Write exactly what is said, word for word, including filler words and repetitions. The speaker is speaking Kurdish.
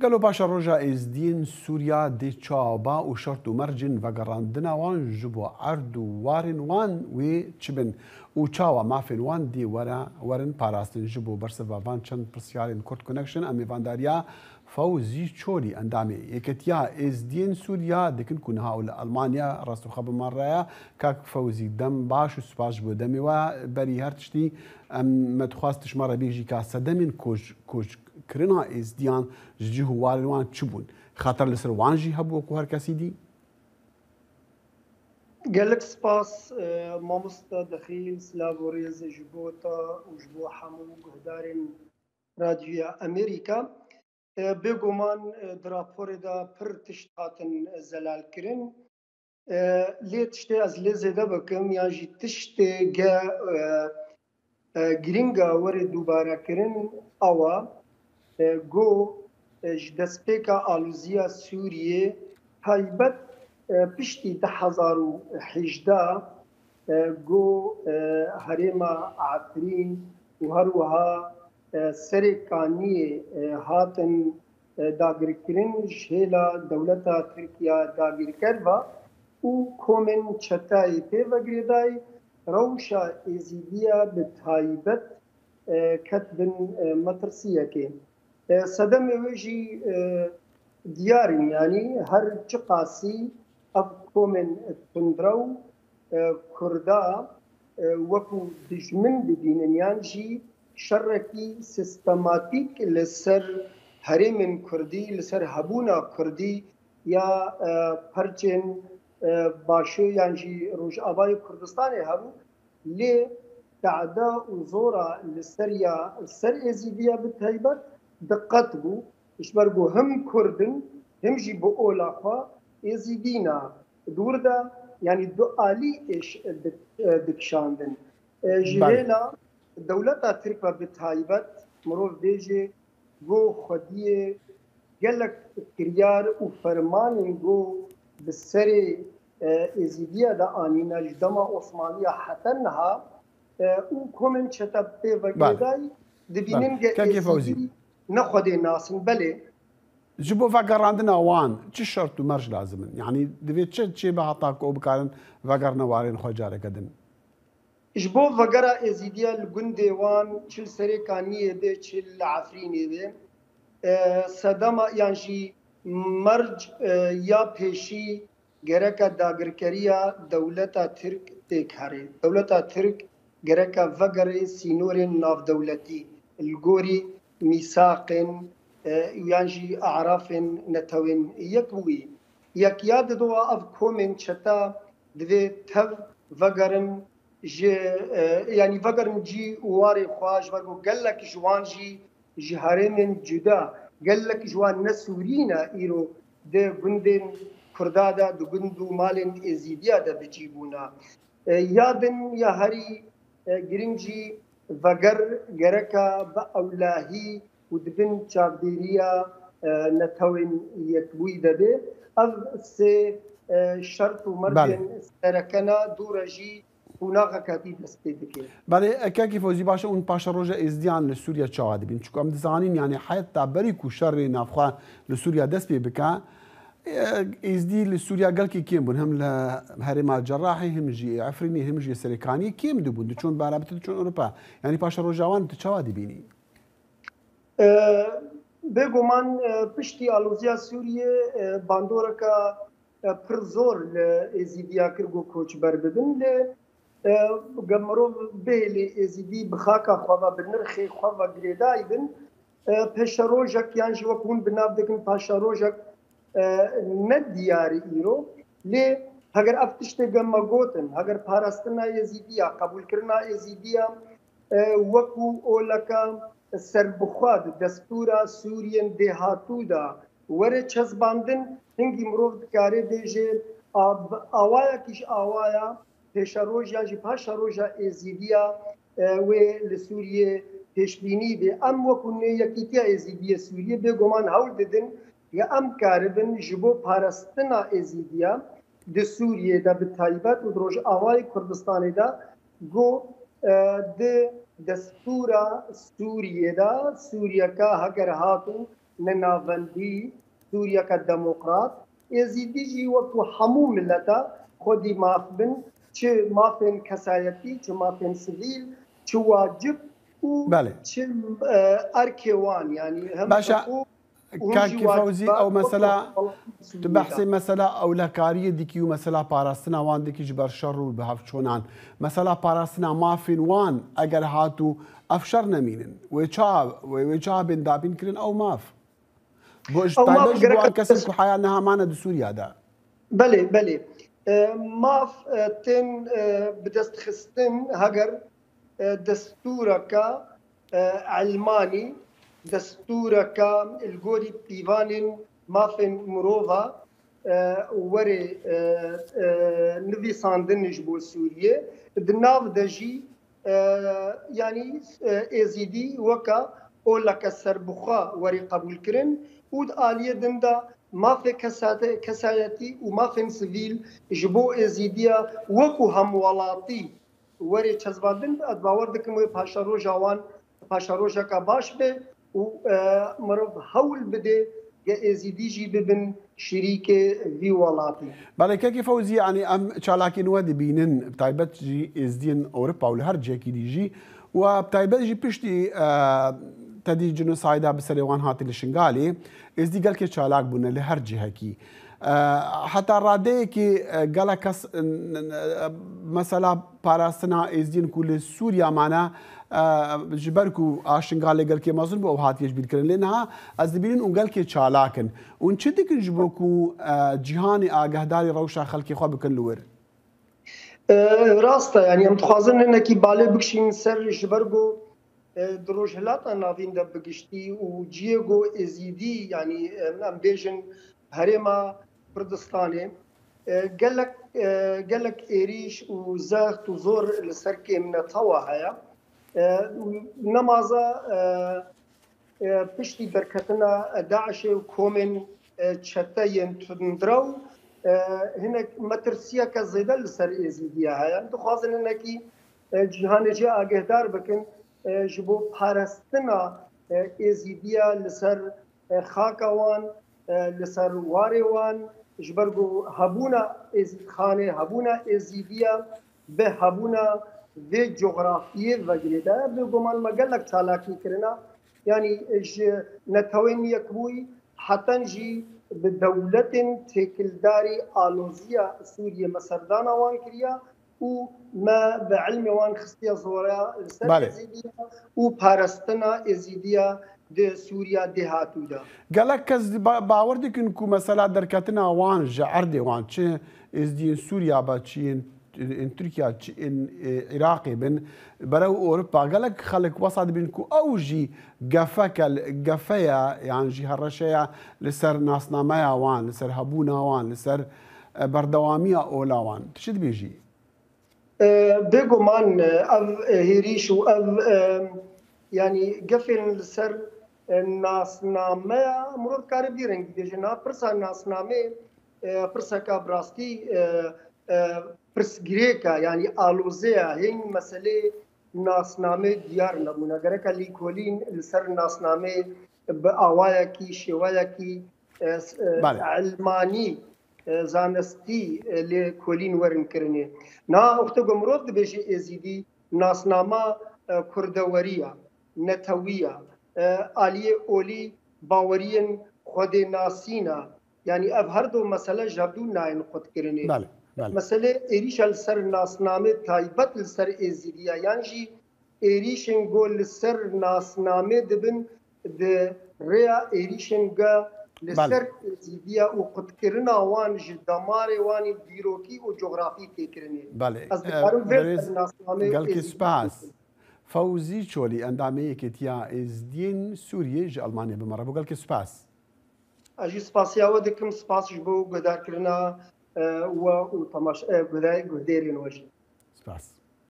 Gelo paşeroja Êzdiyên Sûriya dê çawa ba û şert û mercên vegerandina wan ji bo erd û warên wan wê çi bin û çawa mafên wan dê were, werin parastin? Ji bo bersiva van çend pirsyarên Kurd Connection em mêvandariya Fewzî Çolî, endamê Yeketiya Êzdiyên Sûriya dikin ku niha û li Almanya rastixwe bi me re ye. Kak Fewzî, dem baş û spas ji bo demê we. Berî her tiştî em me dixwest tu ji me re bêjî ka sedemên koç, koçkirina Êzdiyan ji cih û warên wan çi bûn? Xeter li ser wan jî hebû wekû her kesî dî? Gelek spas, e, mamoste Dexîl, silav û rêz ji bo te û ji bo hemû guhdarên Radyoya Amerîka. E, bêguman, e, di raporê de pir tişt hatin zelal kirin. E, lê tiştê ez lê zêde bikim, yan jî tiştê ge, e, e, girîng e were dubare kirin, ew e, e, ku, e, ji destpêka alozîya Sûriyê taybet, e, piştî du hezar û hejdeh, e, ku, e, herêma Efrîn û her wiha, e, Serê Kaniyê, e, hatin, e, dagirkirin ji hêla dewleta Tirk ya dagirker ve û komên çetayê pê ve girêdayî, rewşa Êzîdiya bi taybet, e, ket bin, e, metirsiyekê. E, sedemê wê jî, e, diyar in, yanî her çiqasî ev komên tundrew, e, Kurda, e, wekû dijmin dibînin, yan jî şerekî sistematîk li ser herêmên Kurdî, li ser hebûna Kurdî ya, e, perçên, e, Başûr yan jî Rojavayê Kurdistanê hebû. Lê te'da û zora li ser ya, ser Êzîdiya bi taybet diqet bû. Ji ber ku him Kurd in, him jî bi ola xwe Êzîdî ne. Di wir de, yanî du alî êş dik-, dikişandin. E, ji Belê. hêla dewleta Tirk ve bi taybet, mirov bêje, ku xwediyê gelek kiryar û fermanên ku bi serê, e, Êzîdiya de anîne ji dema Osmaniya heta niha, e, û komên çete pê ve Belê. girêdayî dibînin Belê. ge Kekê Fewzî. Êzîdî ne xwedê nas in. Belê. Ji bo vegerandina wan çi şert û merc lazim in? Yanî divê çi çêbe heta ku ew bikarin vegerine warên xwe careke din? Ji bo vegera Êzîdiya li gundê wan, çi li Serê Kaniyê be, çi li Efrînê be, e, sedema yan jî merc, e, ya pêşî gereke dagirkeriya dewleta Tirk têk here. Dewleta Tirk gereke vegere sînorên navdewletî li gorî mîsaqên, e, yan jî arafên Netewên Yekbûyî. Yek ya didowa ev komên çeta divê tev vegerin ji, e, yanî vegerin cî û warê xwe, ji ber ku gelek ji wan jî ji herêmên cuda, gelek ji wan ne Sûrî ne, îro di gundên Kurda de, di gund û malên Êzîdiya de bi cî bûne. E, ya din ya herî, e, girîng jî veger gereka bi ewlehî û di bin çavdêriya, e, Netewên Yekbûyî de be. Ev sê, e, şert û mercên Belê. sereke ne, dû re jî qonaxeke dî dest pê dike. Belê, e, Kekî Fozî, baş e, hûn paşeroja Êzdiyan li Sûriye çawa dibîn? Çunku em dizanin, yanî heta berî ku şerê navxwe li Sûriye dest pê bike, e, Êzdî li Sûriye gelkî kêm bûn. Hem li herêma Cerrahê, hem jî Efrînê, hem jî Serêkaniyê kêm dibûn. Diçûn barabitir diçûn Ewropa. Yanî paşeroja wan tu çawa dibînî? E, bêguman, e, piştî aloziya Sûriyê, e, bandoreke, e, pir zor li Êzîdiya kir ku koçber bibin. Lê, e, ge mirov bihêlê Êzîdî bi xaka xwe ve, bi nirxê xwe ve girêdayî bin, e, peşerojek yan jî wek hûn bi nav dikin paşerojek, e, ne diyar e îro. Lê heger ev tiştê ge me gotin, heger parastina Êzîdiya, qebûlkirina Êzîdiya, e, wekû oleka serbixwe di destûra Sûriyên dêhatû de were çezbandin, hingî mirov dikare bêje, a-, awayekî ji awaya pêşeroja jî paşeroja Êzîdiya, e, wê li Sûriyê pêşbînî bê. Em wekû nê Yekîtiya Êzîdiyê Sûriyê bêguman hewl didin ya em karibin ji bo parastina Êzîdiya di Sûriyê de bi taybet û di Rojavayê Kurdistanê de ku, e, di destûra Sûriyê de Sûriyeka heger hat û ne navendî, Sûriyeke demokrat. Êzîdî jî wekû hemû mileta xwedî maf bin, çi mafên kesayetî, çi mafên sivîl, çi wacib û Belê. çi, e, erkê wan, yanî hem Baş e, heqûq û hûn jî Kakî Fewzî, wacibat ew wekû mesela, heqûq tu Sûriyê behsê de. mesela ewlekariyê dikî û mesela parastina wan dikî ji ber şer û bi hevçûnan. Mesela parastina mafên wan eger hat û ev şer nemînin. Wê çawa, wê, wê çawa bên dabîn kirin ew maf? Bo ji Ew maf taybet ji bo gerek wan kesên ku haya niha mane di Sûriya de. Belê, belê. E, maf, e, tên, e, bi dest xistin heger, e, destûreke, e, elmanî, destûreke li gorî pîvanên mafên mirova, e, were, e, e, nivîsandin ji bo Sûriyê. Di nav de jî, e, yanî, e, Êzîdî weke oleke serbixwe werî qebûl kirin û di aliyê din de mafê kesate-, kesayetî û mafên sivîl ji bo Êzîdiya wekû hemwelatî werê çezbandin, ez bawer dikim wê paşeroja wan paşerojeke baş be û, e, mirov hewl bide ge Êzîdî jî bibin şirîkê vî welatî. Belê, Kekî Fewzî, yanî em çalakiyên we dibînin, bi taybet jî Êzdiyên Ewropa û li her cihekî dî jî, û bi taybet jî piştî, e, tedî cinosayda bi serê wan hatî li Şingalê, Êzdî gelkê çalak bûne li her cihekî. E, heta radeyekî, e, gelek kes, e, n-, n-, e, mesela parastina Êzdiyên ku li Sûriya mane, e, ji ber ku a Şingalê gelkê mezin bû, ew hatiye ji bîr kirin. Lê niha ez dibînim û gelkê çalak in. Hûn çi dikin ji bo ku, e, cîhanê agahdarî rewşa xelkê xwe bikin li wir? E, rast e, yanî em dixwazin hinekî balê bikişînin ser ji ber ku, e, di Rojhilata Navîn de bi giştî û cihê ku Êzîdî, yanî, em, em bêjin herêma Kurdistanê, e, gelek, e, gelek êrîş û zext û zor li ser kêm netewa heye. E, nemaza, e, e, piştî derketina DAIŞê û komên, e, çete yên tundrew, e, hinek metirsiyeke zêde li ser Êzîdiya heye. Dixwazin hinekî, e, cîhanê jê agêhdar bikin, e, ji bo parastina, e, Êzîdiya li ser, e, xaka wan, e, li ser warê wan, ji ber ku hebûna Êzîdxanê, hebûna Êzîdiya bi hebûna vê cografiyê ve girêdayî. Bêguman me gelek çalakî kirina. Yanî ji Netewên Yekbûyî heten jî bi dewletên têkildarî aloziya Sûriyê me serdana wan kiriya û me bi ilmê wan xistiye zora li ser Belê. Êzîdiya û parastina Êzîdiya di Sûriya dêhatû de. Gelek kes di ba-, bawer dikin ku mesela derketina wan ji erdê wan, çi Êzdiyên Sûriya be, çi yên, yên Tirkiya, çi yên, e, Iraqê bin, berew Ewropa, gelek xelk wesa dibin ku ew jî gefeke, gefe ye, yan jî hereşe ye li ser nasnameya wan, li ser hebûna wan, li ser, e, berdewamiya ola wan. Tu çi dibêjî? E, bêguman, e, ev, e, hêrîş û ev, e, yanî gefên li ser, e, nasnameya mirov dikare vî rengî bêje. Niha pirsa nasnamê, e, pirseka bi rastî, e, e, pirsgirêk e, yanî aloze ye. Hîn meselê nasnamê diyar nebûne. Gereke lêkolîn li ser nasnamê bi awayekî, şêweyekî, e, s-, e, Belê. ilmanî, e, zanistî, e, lêkolîn werin kirinê. Niha wextê ku mirov dibêje Êzîdî, nasnama, e, kurdeweriya, netewiya, e, aliyê olî baweriyên xwedênasîna. Yanî ev her du mesele ji hevdû nayên qutkirinê. Belê, belê. Meselê êrîşa li ser nasnamê taybet li ser Êzîdiya yan jî êrîşên ku li ser nasnamê dibin di rêya êrîşên ge li Belê. ser Êzîdiya û qutkirina wan ji damarê wan ê dîrokî û cografî tê kirinê. Belê. Ez Ev, dikarim vê berêz, ser nasnamê û gelkî Êzîdiya spas. bikim. Fewzî Çolî, endamê Yekêtiya Êzdiyên Sûriyê ji Elmanyê bi me re bû. Gelkî spas. Ez jî spasiya we dikim, spas ji bo guhdarkirina, e, we û temaş-, e, guhda-, guhdêrên we jî. Spas.